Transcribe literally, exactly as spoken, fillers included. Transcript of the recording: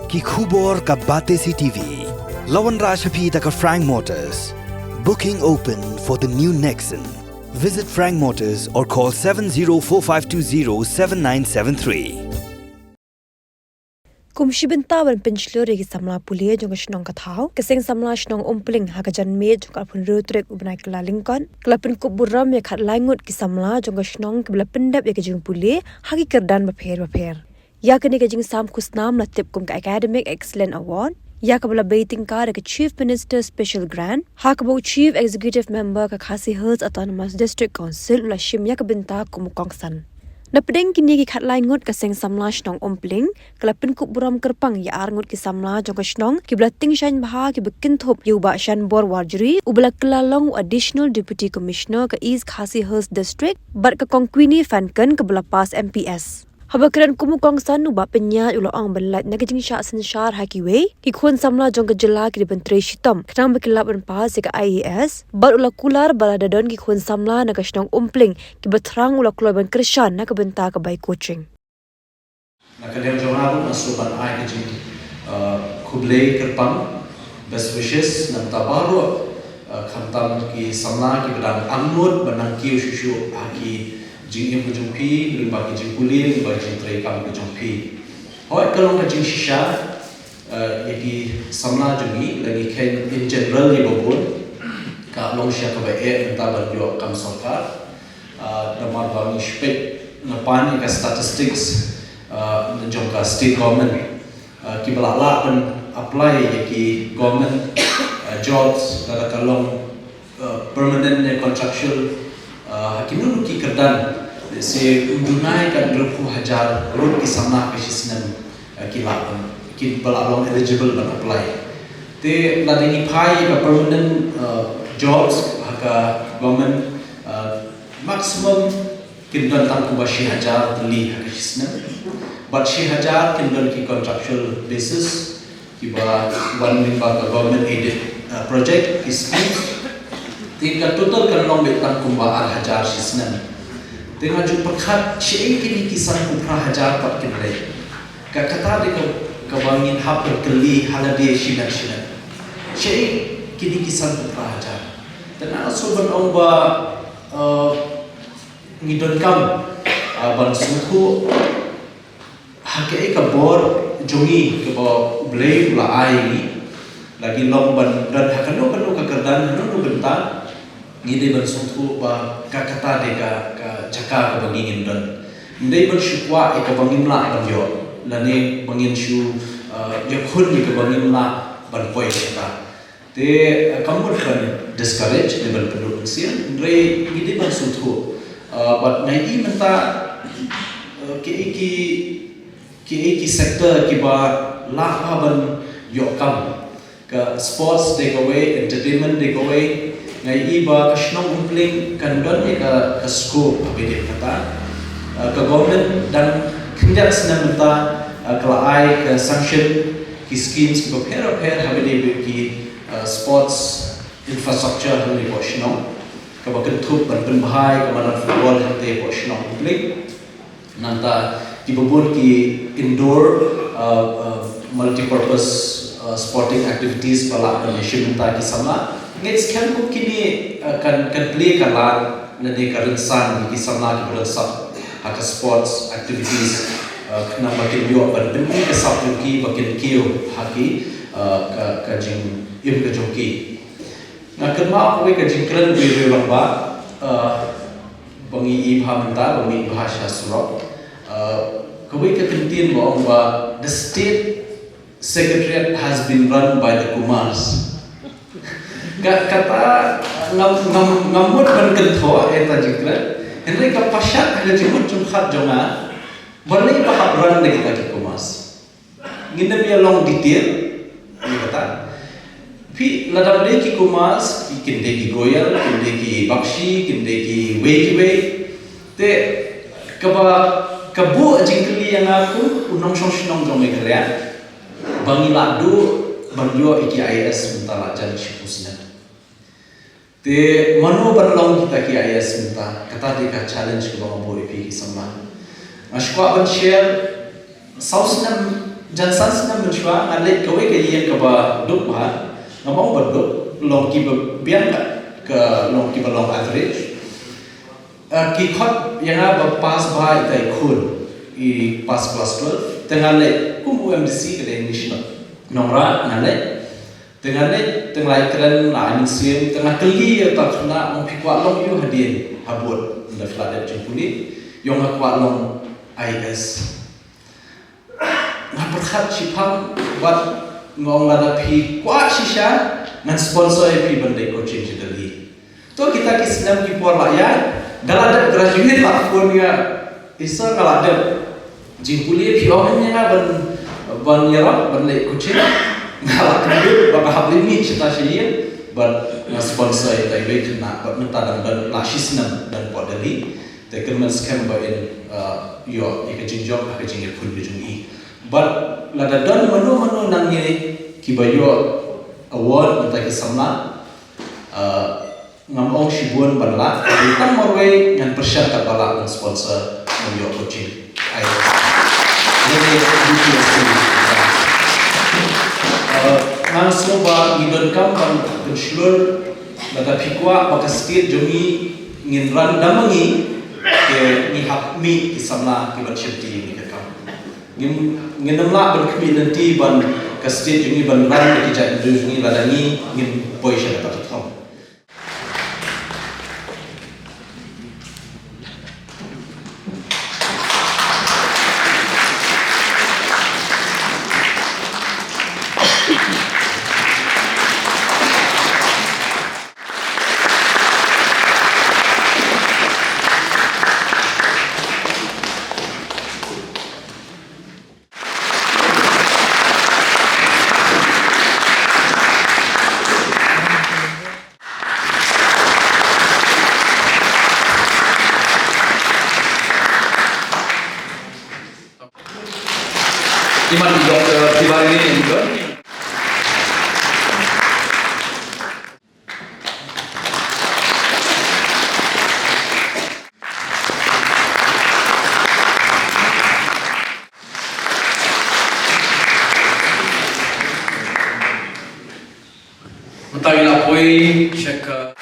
Ki khubor ka Batesi T V. La wanrah sha phi da ka Frank Motors. Booking open for the new Nexon. Visit Frank Motors or call seven zero four five two zero seven nine seven three. Kum shi bynta ban pynshlur ïa ki samla pule jong ka shnong Kathaw, ka seng samla shnong Umpling ha ka janmiet jong ka arphew hynriew tarik u bnai Kyllalyngkot, ka la pynkup burom ïa khatlai ngut ki samla jong ka shnong kiba la pyndep ïa ka jingpule ha ki kyrdan bapher bapher. Ïa kane ka jingsam khusnam la tip kum ka Academic Excellence Award, ïa kaba la bei tyngka da ka Chief Minister Special Grant, ha kaba u Chief Executive Member ka Khasi Hills Autonomous District Council u la shim ïa ka bynta kum u kongsan. Napdeng kine ki khatlai ngut, ka seng samla shnong Umpling ka la pynkup burom kyrpang ïa ar ngut ki samla jong ka shnong kiba la tyngshaiñ bha, kiba kynthup ïa u Bah Shanbor Warjri uba la kylla long u Additional Deputy Commissioner ka East Khasi Hills District, bad ka Kong Queenie Fanken kaba la pass M P S. Haba kren kum u kongsan, u Bah Pynïaid u la ong ban lait na ka jingshah synshar ha kiwei ki khun samla jong ka jylla ki dei ban trei shitom khnang ba kin lah ban pass ïa ka I A S, bad u la kular ba lada don ki khun samla na ka shnong Umpling kiba thrang, u la kloi ban kyrshan na ka bynta ka bai coaching. Na ka liang jong nga ruh nga sngewbha ban ai ka jing, uh, khublei kyrpang, best wishes na ka bynta baroh, uh, khamtam ki samla kiba dang angnud ban nang kiew shuh shuh ha ki jingim ka jong phi lyngba ki jingpule, lyngba ki jingtrei kam ka jong phi. Hooid, ka long ka jingshisha, uh, ïa ki samla jong ngi, la ngi kheiñ in general ïa babun, ka long shisha kaba eh mynta ban ïoh kam sorkar. Ah, namar ba ngi sheptieng na pan ïa ka statistics, ah, jong ka state government, ah, kiba la lah ban apply ïa ki government, ah, jobs, lada ka long, ah, permanent ne contractual, ah, ha kino kino ki kyrdan, se ym duna ïa ka hynriewphew hajar ngut ki samla ha ka shi snem, ah, ki lah ban, kiba la long eligible ban apply. Te lada ngi phai ïa ka permanent, ah, jobs ha ka government, ah, maximum kin don tang kumba shi hajar tylli ha ka shi snem. Bad shi hajar kin don ki contractual basis, kiba wan lyngba ka government aided, uh, project, ki schemes. Te ka total kan long beit tang kumba ar hajar shi snem. Te nga ju pyrkhat shaei kine ki sanphew phra hajar pat kin leit. Ka kata de ka, kaba ngin hap ban kylli ha lade shimet shimet. Shaei kine ki sanphew phra hajar. Te nga sngewbha ban ong ba, uh, ngi donkam, ah, ban sngewthuh ha kaei ka bor jong ngi kaba U Blei u la ai ïa ngi. La ngi long ban don ha kano kano ka kyrdan, kano kano bynta, ngi dei ban sngewthuh ba ka kata de ka, ka jaka kaba ngi ngin don. Ngi dei ban shu kwah ïa kaba ngim lah ban ïoh, lane ba ngin shu, ah, ïakhun ïa kaba ngim lah ban poi shata. Te, eh, kam mut ban discourage ne ban pynlut mynsiem, hynrei ngi dei ban sngewthuh. Eh, bad nga ïohi mynta, eh, kiei ki, kiei ki sector kiba lah bha ban ïoh kam. Ka sports dei kawei, entertainment dei kawei. Nga ïohi ba ka shnong Umpling kan don ïa ka, ka scope ha kaba ïadei bad kata. Eh, ka government dang khyndiat snem mynta, eh, ka la ai ka sanction ki schemes kiba pher bapher ha kaba ïadei bad ki, uh, sports infrastructure hangne hapoh shnong, kaba kynthup ban pynbha ïa ka madan football hangtei hapoh shnong Umpling. Nangta kiba bun ki indoor, uh, uh, multipurpose, uh, sporting activities ba lah ban ïashim bynta ki samla. Ngeit skhem kum kine, uh, kan, kan plie ka lad lane ka rynsan ïa ki samla kiba rynsan ha ka sports activities, uh, khnang ba kin ïoh ban pyni ka sap jong ki ba kin kiew ha ki, uh, ka, ka jingim ka jong ki. Nga kynmaw kawei ka jingkren kawei rangbah, uh, ba ngi ïohi bha mynta, ba ngi ïohi bha sha surok. Uh, kawei ka kyntien ba ong ba the state secretariat has been run by the Kumars. Ka, kata ngam, ngam, ngam mut ban kynthoh ïa kata jingkren. Hynrei ka pashat ha ka jingmut jingpyrkhat jong nga, balei ba hap run da kita ki Kumars. Ngin ym ïa long detail ïa kata. Phi, lada ym dei ki Kumars, ki, kin dei ki Goyal, kin dei ki Bakshi, kin dei kiwei kiwei. Te kaba, ka buh jingkylli ïa nga kum u nongshong shnong jong Meghalaya, ba ngi la duh ban ïoh ïa ki I A S mynta la jan shiphew snem. Te mano ban long kita ki I A S mynta, kata dei ka challenge kaba nga buh ïa phi ki samla. Nga shu kwah ban share, saw snem Jan san snem mynshuwa nga leit kawei ka ïing kaba duk bha, nga mong ba duk, long kiba biang ka, ka long kiba long average. Eh, ki khot ïa nga ba pass bha ita i khun, i pass class twelve, te nga leit kum u M D C ka dei mission. Nongrah nga leit, te nga leit, te nga leit kren la ai mynsiem, te nga kylli ïa uta u khynnah, ong phi kwah long aiu hadien, ha bud, ynda phi la dep jingpule, ong nga kwah long I A S. Nga pyrkhat shiphang bad nga ong lada phi kwah shisha ngan sponsor ïa phi ban leit coaching sha Delhi. To kita ki snem ki por la ïaid, da la dep graduate la phone ïa nga, "Sir nga la dep jingpule, phi ong ïa nga ban, ban ïarap ban leit coaching." Nga la kynduh bad nga hap leit mih shata sha ïing bad nga sponsor ïa uta iwei i khynnah bad mynta dang don la shi snem dang poi Delhi. Te kyrmen skhem ba in, uh, ïoh ïa ka jingjop ha ka jingïakhun ka jong i. Bad lada don mano mano na ngi kiba ïoh award na kita ki samla, uh, ngam ong shibun ban lah, tang marwei ngan pyrshang katba lah ban sponsor, ban ïoh coaching. Ai. Lane U P S C. Uh, nga sngew ba ngi donkam ban pynshlur, lada phi kwah ba ka state jong ngi ngin run da ma ngi, te ngi hap mih ki samla kiban shimti ïa kane ka kam. Ngin, ngin ym lah ban khmih lynti ban ka state jong ngi ban run da ki jaitbynriew jong ngi lada ngi ngim poi sha kata ka thong. Iman Doctor Tiwari ni Iman. Mynta ngin ïa poi sha ka